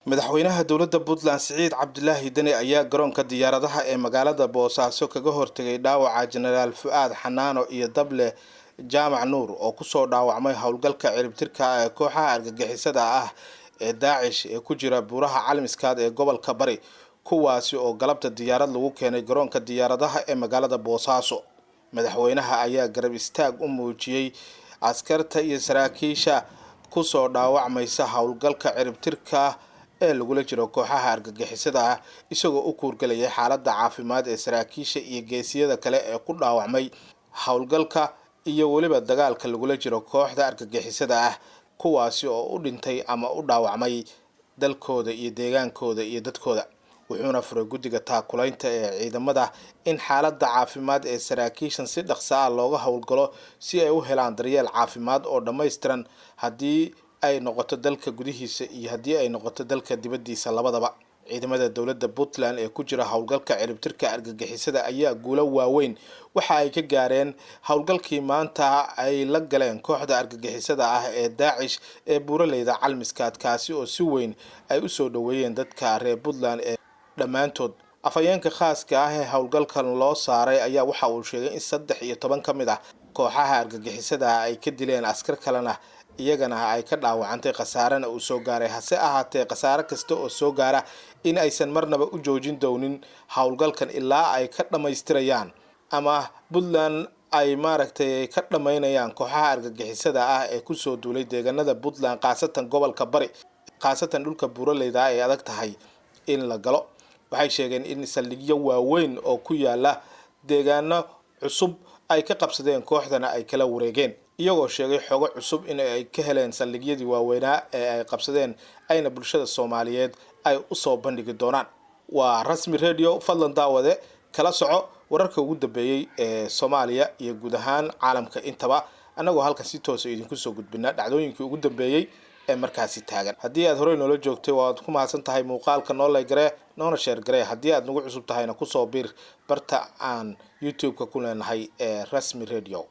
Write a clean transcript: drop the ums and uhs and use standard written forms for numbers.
Madaxweynaha dowladda Puntland Siciid Cabdilaahi Deni ayaa garoonka diyaaradaha ee magaalada Boosaaso kaga hortegay dhaawaca Jenaraal Fu'aad Xanaano iyo Dable Jaamac Nuur oo kusoo dhaawacmay howlgalka ciribtirka ee kooxaha argagixisada ah ee Daacish ee ku jira buuraha Calmiskaad ee gobolka Bari, kuwaasi oo galabta diyaarad lagu keenay garoonka diyaaradaha ee magaalada Boosaaso. Madaxweynaha ayaa garab istaag u muujiyey askarta iyo saraakiisha kusoo dhaawacmaysa howlgalka ciribtirka ee lagula jiro kooxaha argagixisada ah, isagoo u kuurgalayay xaaladda caafimaad ee saraakiisha iyo geesiyada kale ee ku dhaawacmay howlgalka iyo weliba dagaalka lagula jiro kooxda argagixisada ah, kuwaasi oo u dhintay ama u dhaawacmay dalkooda iyo deegaankooda iyo dadkooda. Wuxuuna furay guddiga taakulaynta ee ciidamada in xaaladda caafimaad ee saraakiishan si dhaqso ah looga howlgalo si ay u helaan daryeel caafimaad oo dhammaystiran, haddii ay noqoto dalka gudihiisa iyo haddii ay noqoto dalka dibaddiisa labadaba. Ciidamada dowladda Puntland ee ku jira howlgalka ciribtirka argagixisada ayaa guulo waaweyn waxa ay ka gaareen howlgalkii maanta ay la galeen kooxda argagixisada ah ee Daacish ee buuraleyda Calmiskaad, kaasi oo si weyn ay usoo dhaweeyeen dadka reer Puntland ee dhammaantood. Afhayeenka khaaska ah ee howlgalkan loo saaray ayaa waxa uu sheegay in 13 ka mid ah kooxaha argagixisada ay ka dileen, askar kalena iyagana ay ka dhaawacantay, khasaarena uu soo gaaray. Hase ahaatee, khasaare kasta oo soo gaara in aysan marnaba u joojin doonin howlgalkan ilaa ay ka dhammaystirayaan ama Puntland ay maaragtay ka dhammaynayaan kooxaha argagixisada ah ee kusoo duulay deegaanada Puntland, khaasatan gobolka Bari, khaasatan dhulka buuraleyda ah ee adag tahay in la galo. Waxay sheegeen in saldhigyo waaweyn oo ku yaala deegaano cusub ay ka qabsadeen kooxdana ay kala wareegeen, iyagoo sheegay xogo cusub in ay ka heleen saldhigyadii waaweynaa ee ay qabsadeen, ayna bulshada Soomaaliyeed ay usoo bandhigi doonaan. Waa Rasmi Radio, fadlan daawade kala soco wararka ugu dambeeyey ee Soomaaliya iyo guud ahaan caalamka intaba, annagoo halkan si toosa idinku soo gudbinaa dhacdooyinkii ugu dambeeyey ee markaasi taagan. Haddii aad horey noola joogtay, waad ku mahadsan tahay. Muuqaalka noo like garee, noona share garee. Haddii aad nagu cusub tahayna, kusoo bir barta aan YouTube-ka ku leenahay ee Rasmi Radio.